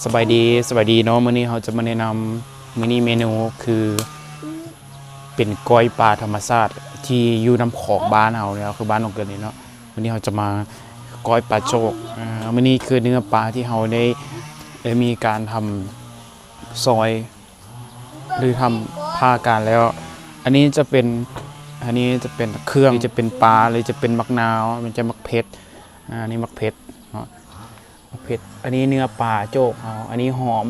ສະບາຍດີ ສະບາຍດີເນາະ. ມື້ນີ້ເຮົາຈະມາແນະນຳ ມື້ນີ້ເມນູຄືເປັນກ້ອຍປາທຳມະຊາດທີ່ຢູ່ນຳຂອງບ້ານເຮົາເນາະ ຄືບ້ານນ້ອງເກີດນີ້ເນາະ. ມື້ນີ້ເຮົາຈະມາກ້ອຍປາໂຈກ. ເອີ ມື້ນີ້ຄືເນື້ອປາທີ່ເຮົາໄດ້ ໄດ້ມີການທຳຊອຍ ຫຼື ທຳຜ່າການແລ້ວ. ອັນນີ້ຈະເປັນ ອັນນີ້ຈະເປັນເຄື່ອງ ຈະເປັນປາ ຫຼື ຈະເປັນໝາກນາວ ມັນຈະໝາກເຜັດ. ອາ ອັນນີ້ໝາກເຜັດເນາະ ໝາກເຜັດ. ອັນນີ້ເນື້ອປາໂຈກເຮົາ. ອັນນີ້ຫອມ.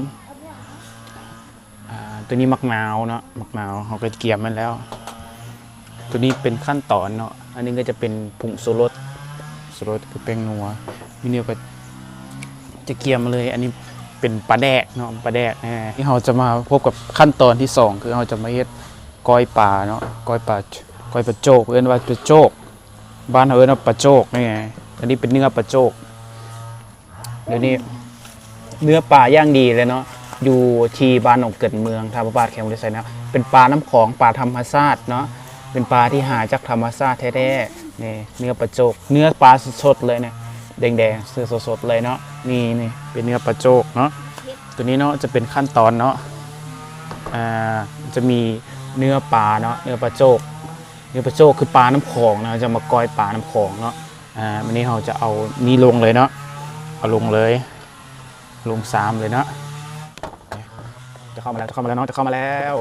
ອາ ໂຕນີ້ໝາກນາວເນາະ ໝາກນາວເຮົາກໍກຽມມັນແລ້ວ. ໂຕນີ້ເປັນຂັ້ນຕອນເນາະ. ອັນນີ້ກໍຈະເປັນຜົງຊູລົດ ຊູລົດຄືແປ້ງນົວ. ມີແນວກໍຈະກຽມມາເລີຍ. ອັນນີ້ເປັນປາແດກເນາະ ປາແດກ. ອາ ທີ່ເຮົາຈະມາພົບກັບຂັ້ນຕອນທີສອງ ຄືເຮົາຈະມາເຮັດກ້ອຍປາເນາະ ກ້ອຍປາ ກ້ອຍປາໂຈກ ເອີ້ນວ່າປາໂຈກ. ບ້ານເຮົາເອີ້ນວ່າປາໂຈກນີ້. ອັນນີ້ເປັນເນື້ອປາໂຈກ. ດຽວນີ້ເນື້ອປາຢ່າງດີເລີຍເນາະ ຢູ່ທີ່ບ້ານໜອງເກີນ ເມືອງທ່າພະບາດ ແຂວງອຸດົມໄຊເນາະ. ເປັນປານ້ຳຂອງ ປາທຳມະຊາດເນາະ ເປັນປາທີ່ຫາຈາກທຳມະຊາດແທ້ໆ. ນີ້ເນື້ອປາໂຈກ ເນື້ອປາສົດໆເລີຍນະ ແດງໆ ເນື້ອສົດໆເລີຍເນາະ. ນີ້ ນີ້ເປັນເນື້ອປາໂຈກເນາະ. ໂຕນີ້ເນາະ ຈະເປັນຂັ້ນຕອນເນາະ. ອາ ຈະມີເນື້ອປາເນາະ ເນື້ອປາໂຈກ ເນື້ອປາໂຈກຄືປານ້ຳຂອງນະ ເຮົາຈະມາກ້ອຍປານ້ຳຂອງເນາະ. ອາ ມື້ນີ້ເຮົາຈະເອົານີ້ລົງເລີຍເນາະ ເອົາລົງເລີຍ ລົງຊາມເລີຍເນາະ. ຈະເຂົ້າມາແລ້ວ ຈະເຂົ້າມາແລ້ວເນາະ ຈະເຂົ້າມາແລ້ວ.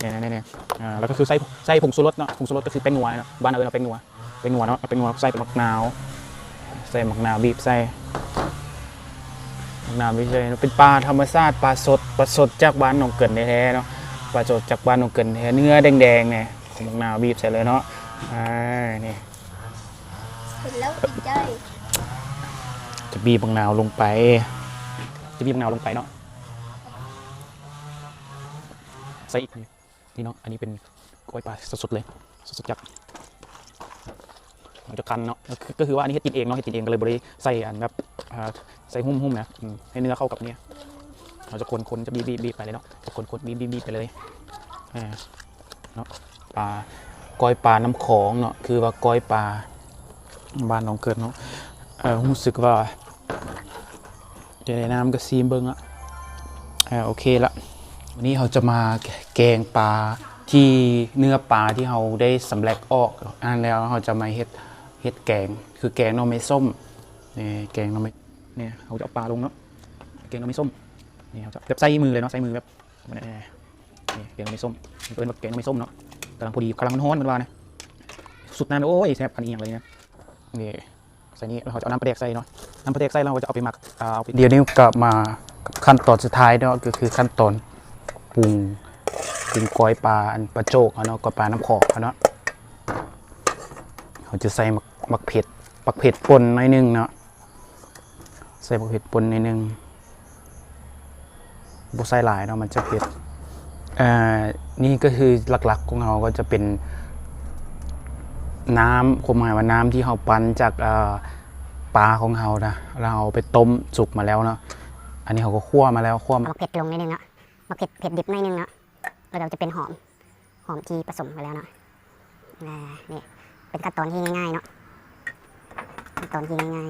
ນີ້ໆໆ ອາ ແລ້ວກໍຄືໃສ່ ໃສ່ຜົງຊູລົດເນາະ ຜົງຊູລົດກໍຄືແປ້ງນົວເນາະ ບ້ານເຮົາເອີ້ນວ່າແປ້ງນົວ ແປ້ງນົວເນາະ ເອົາແປ້ງນົວໃສ່ ບັກນາວ ໃສ່ບັກນາວ ບີບໃສ່ ບັກນາວບີບໃສ່. ເປັນປາທຳມະຊາດ ປາສົດ ປາສົດຈາກບ້ານໜອງເກີນແທ້ໆເນາະ ປາສົດຈາກບ້ານໜອງເກີນແທ້ໆ. ເນື້ອແດງໆນີ້ ຂອງບັກນາວບີບໃສ່ເລີຍເນາະ. ອາ ນີ້ ເຫັນແລ້ວຕິດໃຈ. ຈະບີບບັກນາວລົງໄປ ຈະບີບບັກນາວລົງໄປເນາະ ໃສ່ອີກ. ນີ້ເນາະ ອັນນີ້ເປັນກ້ອຍປາສົດໆເລີຍ ສົດໆຈາກ ເຮົາຈະຄັ້ນເນາະ ກໍຄື ກໍຄືວ່າອັນນີ້ເຮັດກິນເອງເນາະ ເຮັດກິນເອງກໍເລີຍບໍ່ໄດ້ໃສ່ອັນແບບ ອາ ໃສ່ຫຸ້ມໆນະ ອືມ ໃຫ້ເນື້ອເຂົ້າກັບອັນນີ້. ເຮົາຈະຄົນໆ ຈະບີບໆໆໄປເລີຍເນາະ ຈະຄົນໆບີບໆໄປເລີຍ. ອາ ເນາະ ປາ ກ້ອຍປານ້ຳຂອງເນາະ ຄືວ່າກ້ອຍປາບ້ານໜອງເກີດເນາະ. ເອີ ຮູ້ສຶກວ່າ ດຽວໃນນ້ຳກໍຊີມເບິ່ງອະ. ເອີ ໂອເຄລະ ວັນນີ້ເຮົາຈະມາແກງປາ ທີ່ເນື້ອປາທີ່ເຮົາໄດ້ສຳແລັກອອກອັນນັ້ນແລ້ວ ເຮົາຈະມາເຮັດ ເຮັດແກງ ຄືແກງໜໍ່ໄມ້ສົ້ມ. ນີ້ແກງໜໍ່ໄມ້ ນີ້ເຮົາຈະເອົາປາລົງເນາະ ແກງໜໍ່ໄມ້ສົ້ມ. ນີ້ເຮົາຈະແບບໃຊ້ມືເລີຍເນາະ ໃຊ້ມືແບບ ນີ້ແກງໜໍ່ໄມ້ສົ້ມ ເອີ້ນວ່າແກງໜໍ່ໄມ້ສົ້ມເນາະ. ກຳລັງພໍດີ ກຳລັງຮ້ອນໆ ເພິ່ນວ່ານະ ສຸດນັ້ນ ໂອ້ຍ ແຊບປານອີ່ຫຍັງເລີຍນະ. ນີ້ ໃສ່ນີ້ ແລ້ວເຮົາຈະເອົານ້ຳປາແດກໃສ່ເນາະ ນ້ຳປາແດກໃສ່ແລ້ວເຮົາຈະເອົາໄປໝັກ ເອົາໄປ ດຽວນີ້ກໍມາຂັ້ນຕອນສຸດທ້າຍເນາະ ກໍຄືຂັ້ນຕອນປຸງ ປຸງກ້ອຍປາ ອັນປາໂຈກເຮົາເນາະ ກ້ອຍປານ້ຳຂອງເຮົາເນາະ. ເຮົາຈະໃສ່ໝາກ ໝາກເຜັດ ໝາກເຜັດປົ່ນໜ້ອຍໜຶ່ງເນາະ ໃສ່ໝາກເຜັດປົ່ນໜ້ອຍໜຶ່ງ ບໍ່ໃສ່ຫຼາຍເນາະ ມັນຈະເຜັດ. ເອີ ນີ້ກໍຄືຫຼັກໆຂອງເຮົາກໍຈະເປັນນ້ຳ ຄວາມໝາຍວ່ານ້ຳທີ່ເຮົາປັ່ນຈາກ ເອີ ປາຂອງເຮົານະ ແລ້ວເຮົາເອົາໄປຕົ້ມສຸກມາແລ້ວເນາະ. ອັນນີ້ເຮົາກໍຂົ້ວມາແລ້ວ ຂົ້ວ ເອົາໝາກເຜັດລົງໜ້ອຍໜຶ່ງເນາະ ໝາກເຜັດ ເຜັດດິບໜ້ອຍໜຶ່ງເນາະ ແລ້ວກໍຈະເປັນຫອມ ຫອມທີ່ປະສົມໄປແລ້ວເນາະ. ອາ ນີ້ເປັນຂັ້ນຕອນທີ່ງ່າຍໆເນາະ ຂັ້ນຕອນທີ່ງ່າຍ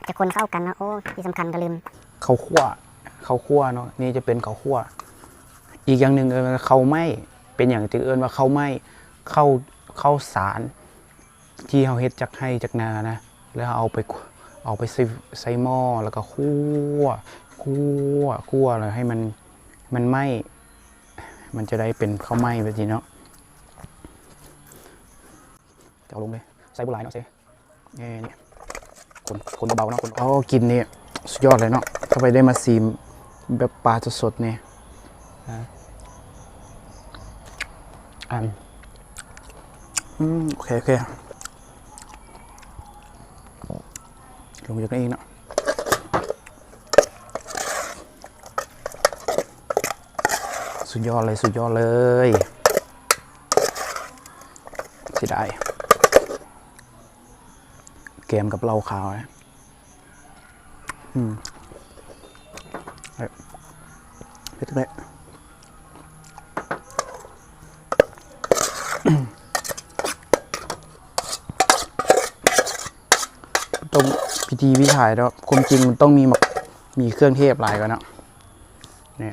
ໆ ຈະຄົນເຂົ້າກັນເນາະ. ໂອ້ ທີ່ສຳຄັນກໍລືມ ເຂົ້າຂົ້ວ ເຂົ້າຂົ້ວເນາະ ນີ້ຈະເປັນເຂົ້າຂົ້ວ. ອີກຢ່າງໜຶ່ງເອີ້ນວ່າເຂົ້າໄມ້. ເປັນຫຍັງຈຶ່ງເອີ້ນວ່າເຂົ້າໄມ້? ເຂົ້າ ເຂົ້າສານ ທີ່ເຮົາເຮັດຈາກໄຮ່ຈາກນານະ ແລ້ວເຮົາເອົາໄປ ເອົາໄປໃສ່ ໃສ່ໝໍ້ ແລ້ວກໍຂົ້ວ ຂົ້ວ ຂົ້ວ ແລ້ວໃຫ້ມັນ ມັນໄໝ້ ມັນຈະໄດ້ເປັນເຂົ້າໄມ້ແບບນີ້ເນາະ. ຈະເອົາລົງເລີຍ ໃສ່ບໍ່ຫຼາຍເນາະ ໃສ່ ນີ້ ນີ້ ຄົນ ຄົນເບົາໆເນາະ ຄົນ ໂອ້ ກິ່ນນີ້ສຸດຍອດເລີຍເນາະ ຖ້າໃຜໄດ້ມາຊີມແບບປາສົດໆນີ້. ອາ ອັນ ອືມ ໂອເຄ ໂອເຄ ລົງຢູ່ໃນນີ້ເນາະ ສຸດຍອດເລີຍ ສຸດຍອດເລີຍ ເສຍດາຍ ແກມກັບເຫຼົ້າຂາວນະ. ອືມ ເຜັດເລີຍ ຕົ້ມ ພິທີພິຖັນເນາະ ຄວາມຈິງມັນຕ້ອງມີ ມີເຄື່ອງເທບຫຼາຍກວ່າເນາະ ນີ້